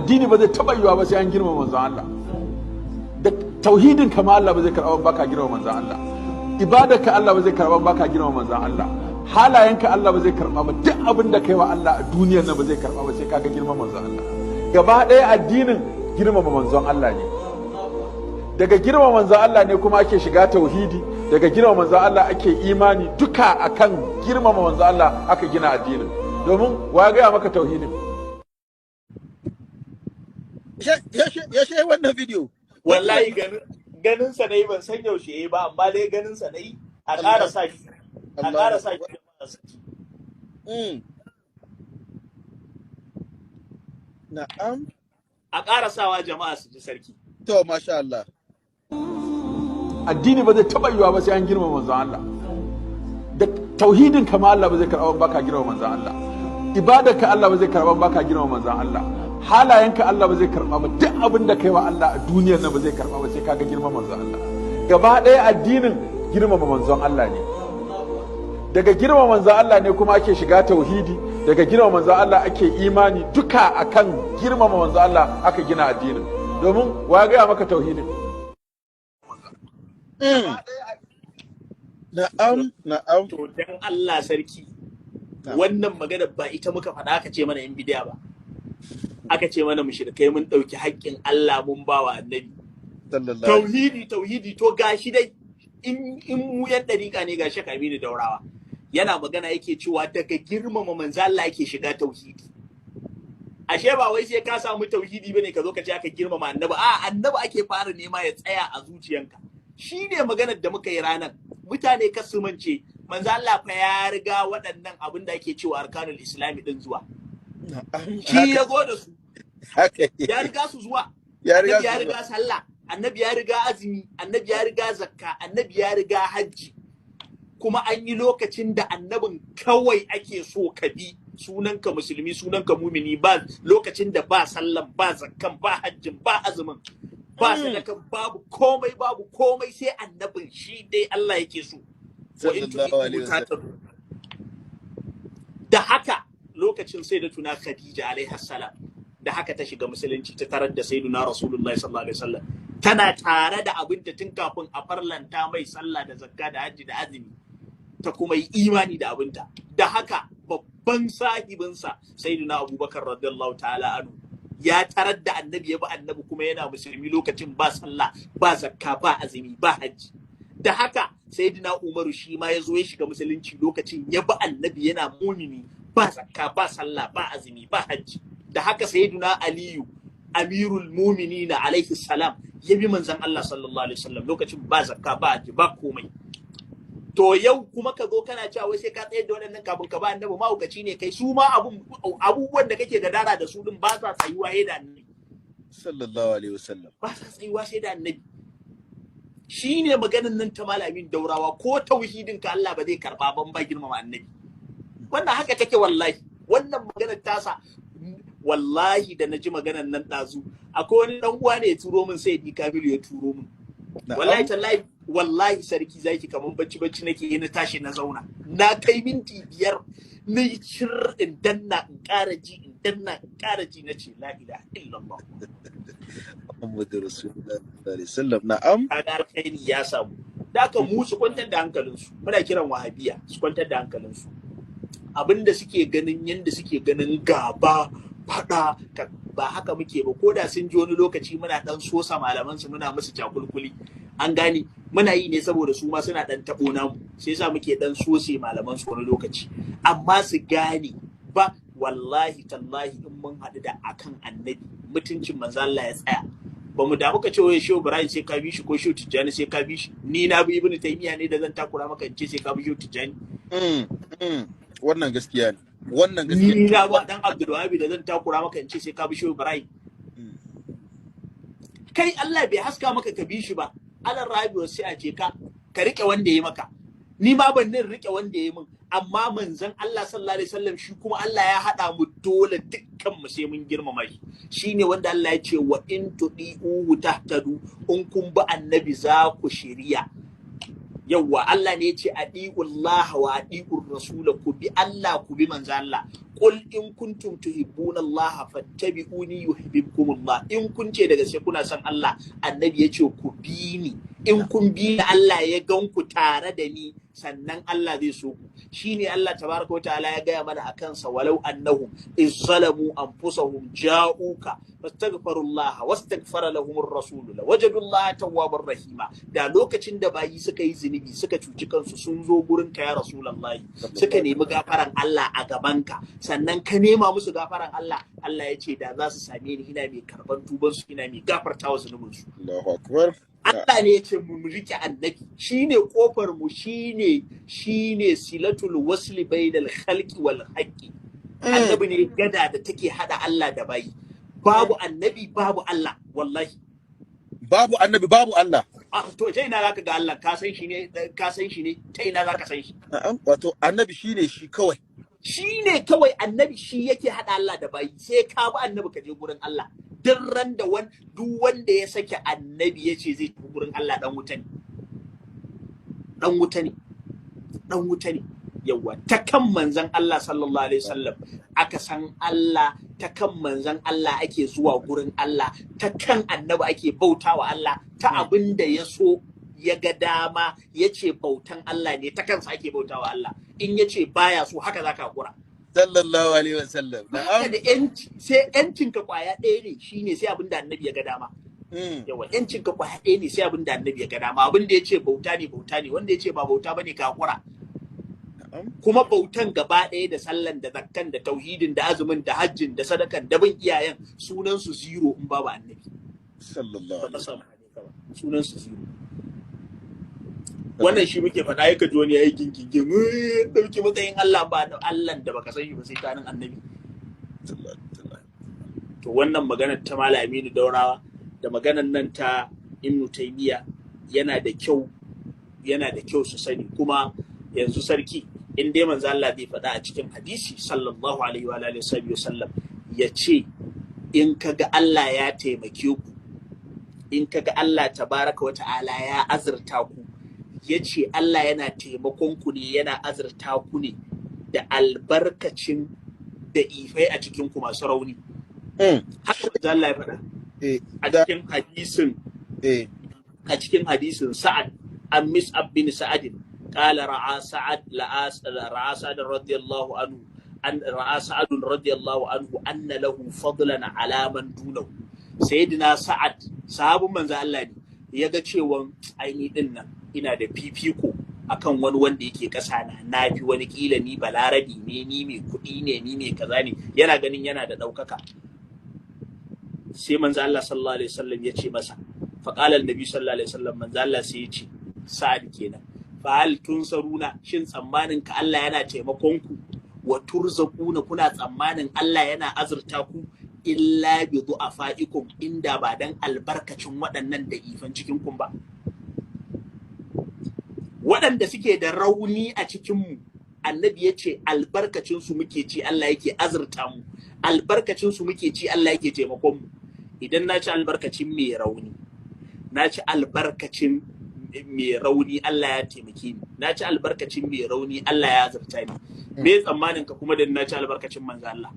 Addini ba zai taɓa yiwa ba sai an girmama manzon Allah. Da tauhidin kama Allah ba zai karɓa ba ka girmama manzon Allah. Ibadarka Allah ba zai karɓa ba ka girmama manzon Allah. Halayenka Allah ba zai karɓa ba. Duk abin da kai wa Allah a duniyar nan ba zai karɓa ba sai kaga girmama manzon Allah. Gaba ɗaya addinin girmama manzon Allah ne. Daga girmama manzon Allah ne kuma ake shiga tauhidi, daga girmama manzon Allah ake imani, duka akan girmama manzon Allah aka gina addinin. Domin wa gaya maka tauhidin? Ya she wannan video. Wallahi ganin sa nayi, ban san yaushe yayi ba, amma dai ganin sa nayi. A ƙara sa shi, a ƙara sa shi, jama'a su ji. Na'am. A ƙara sawa jama'a su ji, sarki. To, masha Allah. Addini ba zai taɓa yiwa ba sai an girmama manzon Allah. Da tauhidin kama Allah ba zai karɓa ba ka girmama manzon Allah. Ibadarka Allah ba zai karɓa ba ka girmama manzon Allah. Halayenka Allah ba zai karɓa ba. Duk abin da kai wa Allah a duniyar nan ba zai karɓa ba sai kaga girmama manzon Allah. Gaba ɗaya addinin girmama manzon Allah ne. Daga girmama manzon Allah ne kuma ake shiga tauhidi, daga girmama manzon Allah ake imani, duka akan girmama manzon Allah aka gina addinin. Domin wa gaya maka tauhidin? Na'am, na'am. To dan Allah, sarki, wannan magana ba ita muka faɗa aka ce mana yan bidiya ba, aka ce mana mushrikai, mun ɗauki haƙƙin Allah mun ba wa annabi. Sallallahu. Tauhidi, tauhidi, to gashi dai in mu yan ɗariƙa ne, gashi Aminu Daurawa yana magana, yake cewa daga girmama manzo Allah yake shiga tauhidi. Ashe ba wai sai ka samu tauhidi bane ka zo ka ce aka girmama annabi. A annabi ake fara nema ya tsaya a zuciyanka. Shine maganar da muka yi ranar. Mutane kar su mance, manzo Allah fa ya riga waɗannan abin da ake cewa arkanul islami din zuwa. Shi ya zo da su. Haka. Ya riga su zuwa. Ya riga Annabi ya su riga sallah, annabi ya riga azumi, annabi ya riga zakka, annabi ya riga hajji. Kuma an yi lokacin da annabin kawai ake so ka bi, sunanka musulmi, sunanka mumini, ba lokacin da ba sallan, ba zakkan, ba hajjin, ba azumin, ba sadakan, babu komai, babu komai sai annabin. Shi dai Allah yake so. Wa in Sallallahu alaihi tu'i'u wasallam. tahtadu. Da haka lokacin sai da tuna Khadija alaiha salam, da haka ta shiga musulunci, ta tarar da sayyiduna Rasulullahi sallallahu alaihi wasallam tana tare da abin da tun kafin a farlanta mai sallah da zakka da hajji da azumi, ta kuma yi imani da abinta. Da haka babban sahibinsa sayyiduna Abubakar radiyallahu ta'ala anhu ya tarar da annabi, ya bi annabi kuma yana musulmi lokacin ba sallah, ba zakka, ba azumi, ba hajji. Da haka sayyidina Umaru shi ma ya zo ya shiga musulunci lokacin ya bi annabi yana mumini, ba zakka, ba sallah, ba azumi, ba hajji. Da haka sayyidina Aliyu amirul muminina alaihi salam ya bi manzon Allah sallallahu alaihi wasallam lokacin ba zakka, ba hajji, ba komai. To yau kuma ka zo kana cewa wai sai ka tsayar da waɗannan kafin ka ba annabi, mahaukaci ne kai. Su ma abubuwan da kake gadara da su din ba sa tsayuwa sai da annabi. Sallallahu alaihi wasallam. Ba sa tsayuwa sai da annabi. Shine maganin nan ta malamin Daurawa, ko tauhidin ka Allah ba zai karba ban ba girmama annabi. Wannan haka take wallahi. Wannan maganar tasa, wallahi da na ji maganar nan ɗazu, akwai wani dan uwa ne ya turo min, sai di Kabilu ya turo min. Wallahi tallahi, wallahi sarki zaki, kaman bacci bacci nake yi, na tashi na zauna, na kai minti 5 na yi cir, in danna in ƙara ji, in danna in ƙara ji, na ce la ilaha illallah. Muhammadu Rasulullah sallallahu alaihi wasallam. Na'am. Kaga alkhairi ya samu. Da aka mu su kwantar da hankalinsu. Muna kiran wahabiya su kwantar da hankalinsu. Abinda suke ganin, yanda suke ganin gaba fada, ba haka muke ba. Ko da sun ji wani lokaci muna dan sosa malaman su, muna musu cakulkuli, an gane muna yi ne saboda su ma suna dan tabo namu, sai yasa muke dan sose malaman su wani lokaci. Amma su gane ba, wallahi tallahi, in mun haɗu da akan annabi, mutuncin manzo Allah ya tsaya, ba mu damu ka ce wai Shehu Ibrahim sai ka bi shi ko Shehu Tijjani sai ka bi shi. Ni na bi Ibn Taymiyyah ne da zan takura maka in ce sai ka bi Shehu Tijjani? Wannan gaskiya ne, wannan gaskiya. Ni na ba dan Abdul Wahab da zan takura maka in ce sai ka bi Shehu Ibrahim? Kai Allah bai haska maka ka bi shi ba, alal rabi sai a je ka ka rike wanda ya maka. Ni ma ban nin rike wanda ya min, amma manzon Allah sallallahu alaihi wasallam shi kuma Allah ya hada mu, dole dukkan mu sai mun girmama shi. Shine wanda Allah ya ce wa in tudi'uhu tahtadu, in kun bi annabi za ku shiriya. Yawwa, Allah ne ya ce adi'ullah wa adi'ur rasul, ku bi Allah, ku bi manzo Allah. Qul in kuntum tuhibbuna Allah fattabi'uni yuhibbukumullah. In kun ce da gaske kuna son Allah, annabi ya ce ku bi ni. In kun bi ni, Allah ya gan ku tare da ni, sannan Allah zai so ku. Shine Allah tabaraka wa ta'ala ya gaya mana akan sa: walau annahum iz zalamu anfusahum ja'uka fastaghfirullah wastaghfara lahum ar-rasul lawajadullaha tawwabar rahima. Da lokacin da bayi suka yi zunubi, suka cuci kansu, sun zo gurin ka ya rasulullahi, suka nemi gafaran Allah a gabanka, sannan ka nema musu gafaran Allah, Allah ya ce da za su same ni ina mai karban tuban su, ina mai gafartawa zunubin su. Allahu akbar. Allah ne ya ce mu rike annabi, shine kofar mu, shine silatul wasli bainal khalqi wal haqqi. Annabi ne gada da take hada Allah da bayi. Babu annabi, babu Allah, wallahi. Babu annabi, babu Allah. Ah, to ta ina zaka ga Allah? Ka san shi ne? Ka san shi ne? Ta ina zaka san shi? Na'am, wato annabi shine shi kawai. Shi ne kawai. Annabi shi yake hada Allah da bayi. Sai ka bi annabi ka je gurin Allah. Duk ran da duk wanda ya sake annabi ya ce zai tafi gurin Allah, dan wuta ne, dan wuta ne, dan wuta ne. Yawa, ta kan manzon Allah sallallahu alaihi wasallam aka san Allah, ta kan manzon Allah ake zuwa gurin Allah, ta kan annabi ake bautawa Allah, ta abin da ya so, ya ga dama, ya ce bautan Allah ne, ta kansa ake bautawa Allah. In ya ce baya so, haka zaka hakura. Sallallahu alaihi wasallam. Haka Na'am. da yanci, sai yancin ka kwaya ɗaya ne, shine sai abin da annabi ya ga dama. Yawa, yancin ka kwaya ɗaya ne, sai abin da annabi ya ga dama. Abin da ya ce bauta ne, bauta ne. Wanda ya ce ba bauta bane, ka hakura. Kuma bautan gaba ɗaya, da sallan da zakkan da tauhidin da azumin da hajjin da sadakan da bin iyayen, sunan su zero in babu annabi. Sallallahu Ba alaihi ka samu ba, sunan su zero. Wannan shi muke faɗa, ya kaji wani ya yi gingingin ɗauki matsayin Allah, ba da Allah da baka san shi ba sai tanin annabi. Wasallam. To wannan maganar ta Malam Aminu Daurawa da maganar nan ta Ibn Taymiya yana da kyau, yana da kyau su sani. Kuma yanzu sarki, in dai manzo Allah zai faɗa a cikin hadisi sallallahu alaihi wa alihi wa sallam, ya ce in kaga Allah ya taimake ku, in kaga Allah tabaraka wa ta'ala ya azurta ku, ya ce Allah yana taimakon ku ne, yana azurta ku ne da albarkacin da ifai a cikin ku masu rauni. Haka manzo Allah ya faɗa a cikin hadisin a cikin hadisin Sa'ad an Mis'ab bin Sa'ad qala ra'a Sa'ad la'a ra'a Sa'ad radiyallahu anhu an ra'a Sa'ad radiyallahu anhu anna lahu fadlan ala man dunahu. Sayyidina Sa'ad, sahabin manzo Allah ne, ya ga cewa aini din nan ina da fifiko akan wani wanda yake ƙasa na, na fi wani, kila ni balarabi ne, ni mai kuɗi ne, ni mai kaza ne, yana ganin yana da ɗaukaka. Sai manzo Allah sallallahu alaihi wasallam ya ce masa, faqala annabi sallallahu alaihi wasallam, manzo Allah sai ya ce Sa'ad kenan, fa hal tunsaruna, shin tsammanin ka Allah yana taimakon ku, wa turzaquna, kuna tsammanin Allah yana azurta ku, illa bi du'afaikum, inda ba dan albarkacin waɗannan da ifan cikin kun ba, waɗanda suke da rauni a cikin mu? Annabi ya ce albarkacin su muke ci, Allah yake azurta mu, albarkacin su muke ci, Allah yake taimakon mu. Idan na ci albarkacin mai rauni, na ci albarkacin mai rauni, Allah ya taimake ni. Na ci albarkacin mai rauni, Allah ya azurta ni. Me tsammanin ka kuma da na ci albarkacin manzo Allah?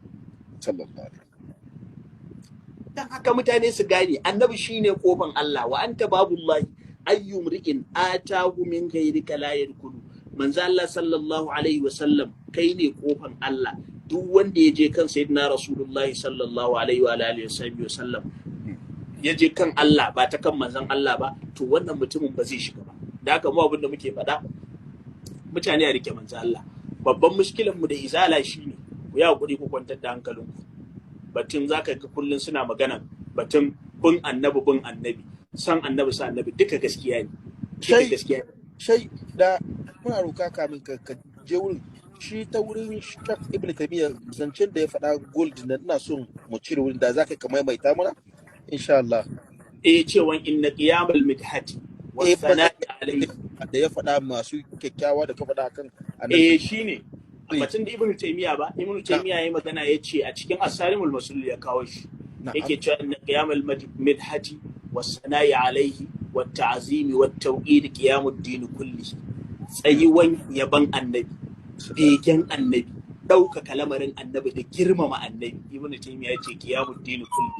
Sallallahu alaihi. Dan haka mutane su gane annabi shine kofan Allah. Wa anta babullahi ayyu mri'in atahu min ghayrika la yadkhulu. Manzo Allah sallallahu alaihi wa sallam, kai ne kofan Allah. Duk wanda ya je kan sayyidina rasulullahi sallallahu alaihi wa alihi wa sallam, ya je kan Allah ba ta kan manzon Allah ba, to wannan mutumin ba zai shiga ba. Da haka mu abin da muke faɗa, mutane a rike manzon Allah. Babban mushkilan mu da izala shine, ku yi hakuri, ku kwantar da hankalinku. Batun zaka ga kullun suna magana batun bin annabi, bin annabi, san annabi, san annabi, duka gaskiya ne, duka gaskiya ne. Shai da muna roka kamin ka je wurin shi, ta wurin Shak Ibn Taymiyyah, zancen da ya faɗa gold na, ina son mu cire wurin da zaka ka maimaita mana insha Allah. Eh, cewan inna qiyamal midhati was sana'i alayhi. Da ya faɗa masu kyakkyawa da ka faɗa kan annabi. Eh, shine batun da Ibn Taymiyyah ba, Ibn Taymiyyah yayi magana, yace a cikin As-Sarimul Maslul ya kawo shi, yake cewa inna qiyamal midhati was sana'i alayhi. Wa ta'zimi wa tawqir qiyamud din kulli. Tsayuwan yaban Annabi, begen Annabi, ɗaukaka lamarin Annabi da girmama Annabi, Ibn Taymiya ya ce qiyamud din kulli.